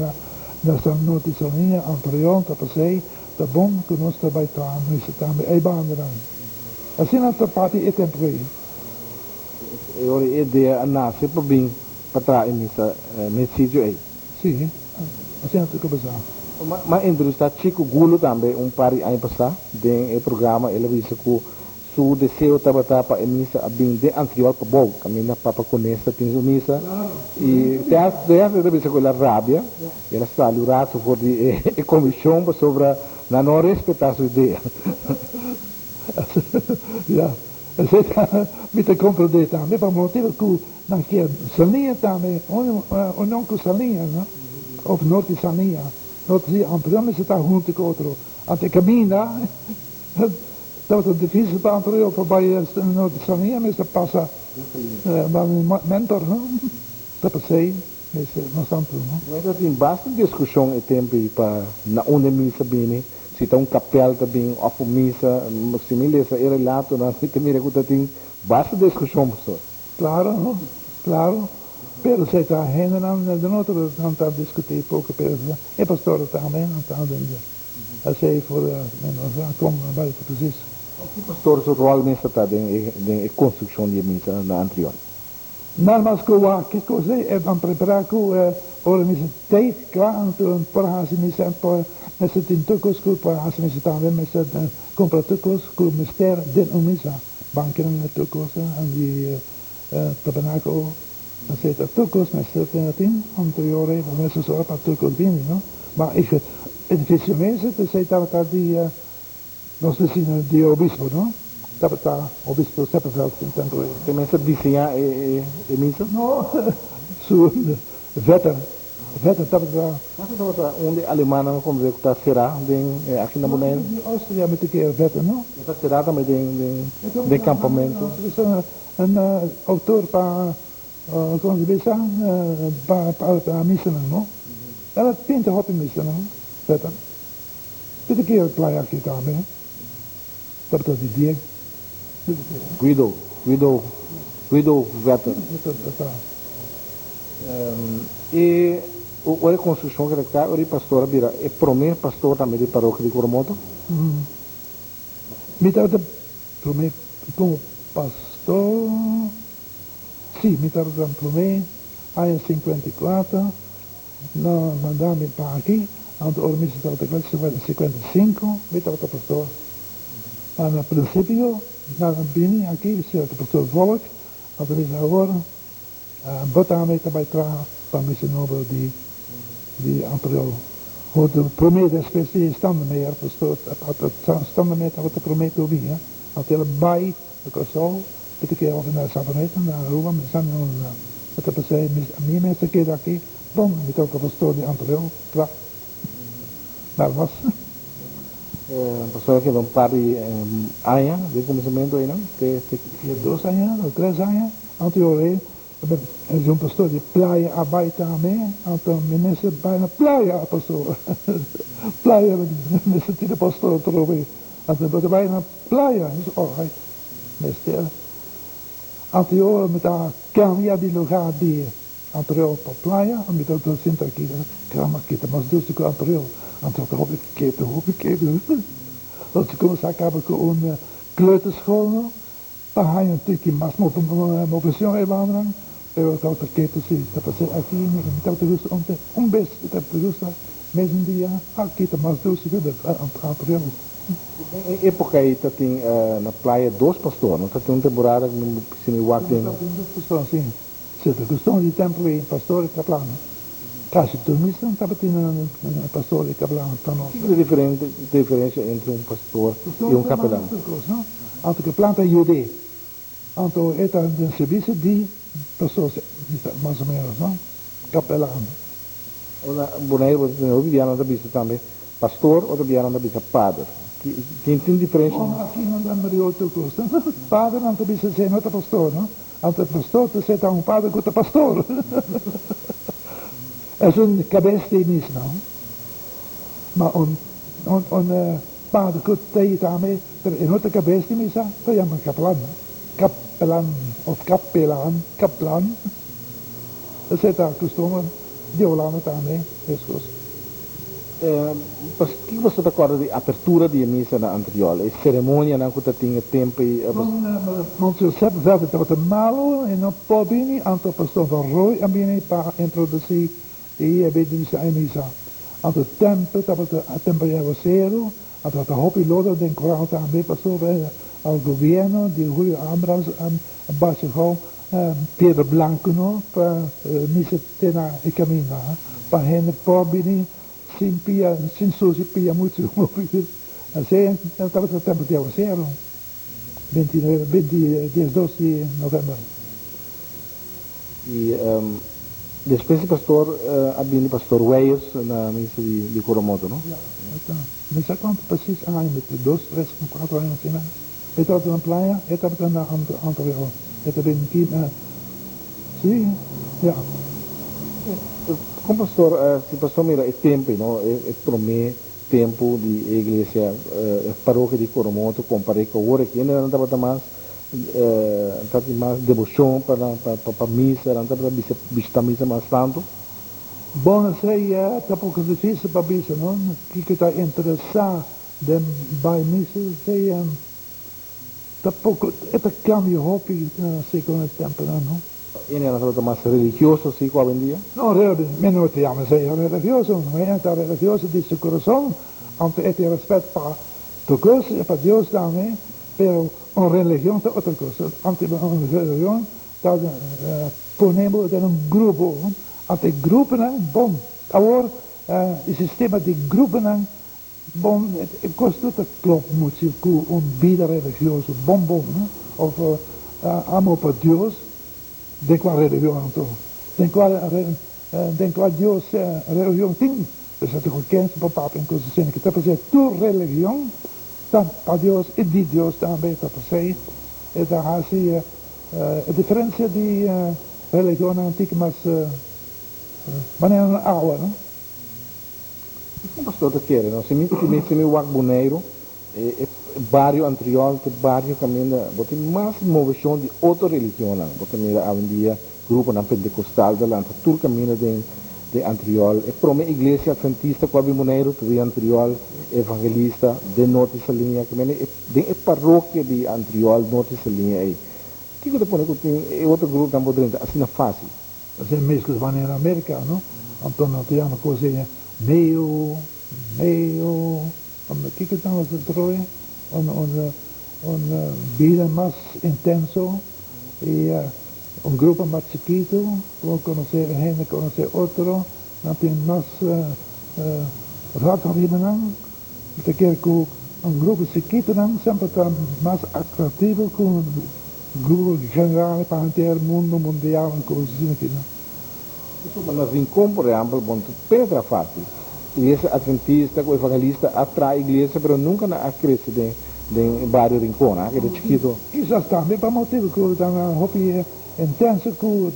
na San Norte Saliña, Antriol ta p'esei ta bon ku nos ta bai traha misa tambe ei bandanan. Asina ta papia e tempu ei. E ora e idea a nase pa bin pa traha e misa n'e sitio ei. Sí, asina ta kuminsá. M'a entrevistá Chico Gulo tambe un par di aña pasá den e programa, el a bisa ku Su deseo tabata pa e misa a bin den Antriol pabou, kaminda Papa Conesta tin su misa. I te hasta e ta bisa ku el a rabia, el a sali un rato for di e komishon pasobra nan no a respetá su idea. Ya, esei ta, mi ta komprendé tambe pa motibu ku nan kier Saliña tambe, union ku Saliña, no? Of Norte Saliña, Norte si Antriol mester ta huntu ku otro, anto e kaminda. Tabata difícil pa anterior pa bai Norte Saliña mester pasa Mentor no ta pasey mester mas tantu no. Nos a tin basta discusion e tempo ei pa na unda e misa bini, si ta un kapel ta bin of un misa, si mi lesa e relatonan mi ta mira cu ta tin basta discusion pastor. Claro no, claro, pero si ta hendenan den otro nan ta discuti poco pero e pastor tambe nan ta. Esei for mi no sa kon a bai presis. Ki pastor su ròl mester ta den e den e konstrukshon di e misa na Antriol? Nan mas ku wak ki kos ei e ban prepará ku ora misa tei kla anto por hasi misa por mester tin tur kos ku por hasi misa tambe mester kumpra tur kos ku mester den un misa bankinan e tur kos di tabernakel etcetera tur kos mester tin anterior ei mester sora pa tur kos bini no. Ma e edificio mes esei tabata di nos vecino di obispo no, tabata obispo Seppelveld den tempo ei. E mester diseña e misa? No, su vetter, vetter tabata. Mas e tabata un di alemannan ku ku ta será den aki na Bonaire? Di Austria mi ta kere vetter no. E ta será tambe den den kampamento. Un autor pa Kon si bisa pa pa misanan no. El a pinta hopi misanan zeta. Pidi ki el playa aki tambe tabata di die. Guido, Guido, Guido Vetter. E ora e konstrukshon keda kai ora e pastor a bira e prome pastor tambe di parokia di Coromoto. Mi tabata prome komo pastor. Sí, mi tabata den promé aña 54, nan manda mi pa aki, anto ora mi tabata kla 55, mi tabata pastor. Ma na prinsipio nan a bini aki, sierto pastor Volk, anto mi sa awor bo tambe ta bai traha pa misa nobo di di Antriol. Hoor promé despues di Standermeer, pastor Standermeer tabata promé ku bini, anto el a bai Na Kòrsou, mi ta keda òf na Savaneta, na Aruba, mi sa no na. Mi ta pas'é, mi mes ta keda aki, bon, mi tabata pastor di Antriol, kla. Nada mas. Pastor a keda un par di aña den kuminsamentu einan, te. 2 aña o 3 aña, anterior ei, es un pastor di playa a bai tambe, anto mi mester bai na playa, pastor. Playa, mi mester tira pastor atrobe. Anto mi ta bai na playa, mi oh ai mester. Anterior mi ta cambia di lugar di anterior pa playa, mi ta sinta aki na cama aki ta mas dushi cu anterior. Anto ta hopi ketu, hopi ketu. Nos a cuminsa caba cu un kleuterschool no, pa haña un tiki mas movecion e bandanan, pero tabata ketu si, ta pas'e aki mi tabata gusta un bes mi tabata gusta mesmo dia aki ta mas dushi cu anterior. Den e epoca ei ta tin na playa dos pastor, no ta tin un temporada cu mi si mi wak den. Ta tin dos pastor, si. Si ta custumber di tempo ei, pastor y caplano. Casi tur misa tabatin pastor y caplano ta nos. Kico ta e diferencia entre un pastor y un capelan? Anto capelan ta yud'é. Anto e ta den servicio di pastor, mas o menos, no? Capelan. Ora Bonaire bo ta tende hopi bianan ta bisa tambe pastor, otro bianan ta bisa pader. Tin tin diferensha? Bon, aki nan ta mri otro kos. Pader nan ta bisa esei no ta pastor, no. Anto e pastor ta seta un pader ku ta pastor. Es un kabes di misa, no. Ma un un un pader ku ta ei tambe, pero e no ta kabes di misa, ta yama kaplan, no. Kaplan of kapelan, kaplan. Esei ta kustumber di Holanda tambe, meskos. Kiko boso ta kòrda di apertura di e misa na Antriol, e seremonianan ku ta tin e tempu ei? Monseñor Sepp Velden tabata malu i no por bini, anto Pastor Van Rooy a bini pa introdusí i e bendisá e misa. Anto tempu tabata tempu di aguaseru, anto tabata hopi lodo den koral tambe pasobra e gobierno di Julio Ambras a basa gou piedra blanco no pa misa te na e caminda pa hende por bini sin pia sin sushi pia mucho hopi así tabata tempo di aguacero 29 20 diesdos di november. Y despues di pastor a bini pastor Weyers na misa di Coromoto no? Ya, mi sa cuanto precies aña, dos, tres, cuatro aña asina. E tabata na playa, e tabata na Antriol. E ta bin ki na, si, ya. Kon pastor, si pastor mira e tempu ei no, e prome tempu di e iglesia, e parokia di Coromoto kompar'é ku awor aki, hende nan tabata mas, tabatin mas deboshon pa nan, pa misa, nan tabata bisa bishita misa mas tantu? Bon, esei ta poko difisil pa bisa no, kiko ta interesá Den bai misa esei ta poko, e ta cambia hopi segun e temponan, no? E nan tabata mas religioso si cu awendia? No, mi no ta yama esei religioso, un hende ta religioso di su corazon, anto e tin respet pa tur cos y pa Dios tambe, pero un religion ta otro cos, anto un religion ta pone bo den un grupo, anto e gruponan, bon, awor e sistema di gruponan Bon, e kos no ta klop muchu ku un bida religioso bon bon, of amor pa Dios, den kua religion anto? Den kua den kua Dios religion tin? Esei ta ku kens pa papia un kos asina, ku ta pas'é tur religion ta pa Dios i di Dios tambe ta pas'é. E ta hasi e diferensia di religionnan antik mas manera nan awa, no? Kiko pastor ta kere no? Si mi si mi wak Boneiru, e bario Antriol ta e bario kaminda bo tin mas moveshon di otro religionnan. Bo ta mira awendia gruponan pentekostal ta lanta tur kaminda den den Antriol. E prome iglesia atventista ku a bin Boneiru ta di Antriol, evangelista den Norte Saliña. Kaminda e den e parokia di Antriol, Norte Saliña ei. Kiko ta pone ku tin e otro gruponan por drenta asina fásil? Esei meskos manera Amerika no? Anto nan ta yama kos ei neo, neo, kiko ta nos ta troe? Un un un bida mas intenso i un grupo mas chikitu ku konosé hende konosé otro, nan tin mas rato riba nan. Mi ta kere ku un grupo chikitunan semper ta mas atraktivo ku un grupo general pa henter mundo mundial un kos asina aki no. Pasobra na Rincon por ehempel bo no ta penetra facil. Iglesia Adventista ku Evangelista a traha iglesia pero nunka nan a krese den den e bario Rincon, a keda chikito. Kisas tambe pa motibu ku ta hopi intenso ku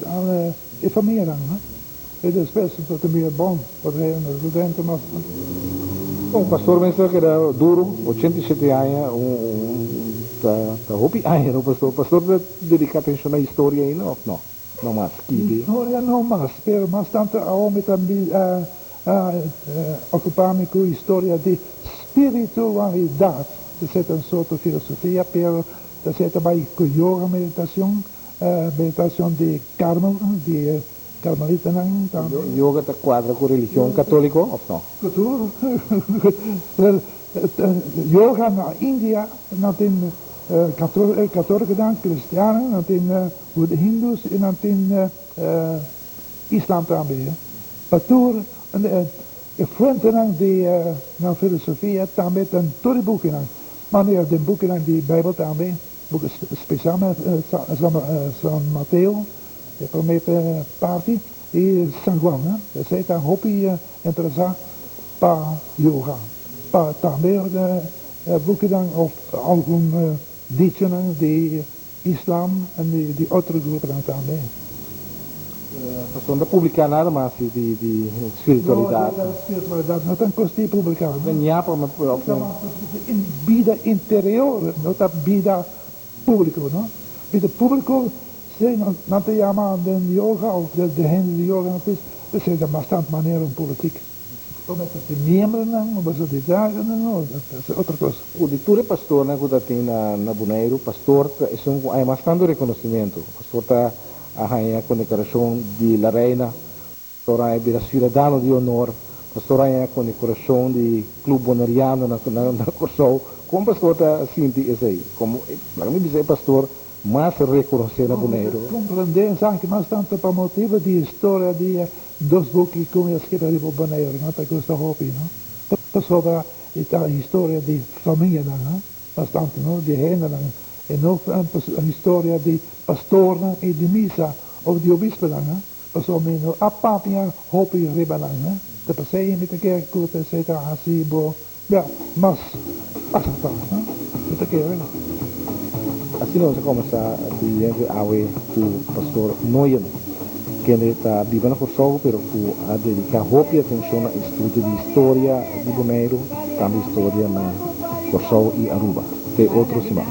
e famianan no. E despues bo ta mira bon pa traha na studente mas. Bon, pastor mester a keda duro, 87 aña, un ta ta hopi aña no pastor. Pastor ta dedica atencion na historia ainda of no? No mas, skibi. Historia no mas, pero mas tanto awor mi ta ocupa mi cu historia di spiritualidad. Esey ta un soorto filosofia, pero esey ta bay cu yoga meditacion, meditacion di karma, di Carmelitanan tambe. Yoga ta cuadra cu religion catolico of no? Cultura. Yoga na India nan tin catoliconan, cristianan, nan tin hindus y nan tin islam tambe. Pa tur e fuentenan di nan filosofia tambe ta tur e bukinan. Manera den bukinan di Bijbel tambe, buki specialmente San Mateo. E prome parti di San Juan, esey ta hopi interesa pa yoga, pa tambe Bukinan of algun dichonan di islam en di otro gruponan tambe. Pasobra no ta publica nada mas di spiritualidad. No, di spiritualidad no ta cos di publica. Gaña pa Ta mas bida interior, no ta bida publico, no. Bida publico si nan ta yama den yoga of den hende di yoga nan ta bisa ta bastante manera un politic. Bo mester tin miembronan, bo mester tin dragernan, no, esei otro kos. Ku di tur e pastornan ku ta tin na Boneiru, pastor ta esun ku haña mas tantu rekonosementu. Pastor ta a haña kondekorashon di La Reina, pastor a haña bira siudadano di honor, pastor a haña kondekorashon di Club Boneriano na Kòrsou. Kon pastor ta sinti esei? Komo, laga mi bisa e pastor mas rekonosé na Boneiru. Bo ta komprendé esaki mas tantu pa motibu di historia di e dos buki ku mi a skirbi riba Boneiru, no ta gusta hopi, no? Pasobra e ta historia di famianan, no? Mas tantu, no? Di hendenan, e no historia di pastornan i di misa òf di obisponan, no? Pasobra mi no a papia hopi riba nan, no? Ta p'esei mi ta kere ku esei ta hasi bo Ya, mas asertá, no? Mi ta kere. Asina nos a combersa di hende awe cu Pastor Nooyen, kende ta biba na Corsou pero cu a dedica hopi atencion na estudio di historia di Boneiru, tambe historia na Corsou y Aruba. Te otro siman.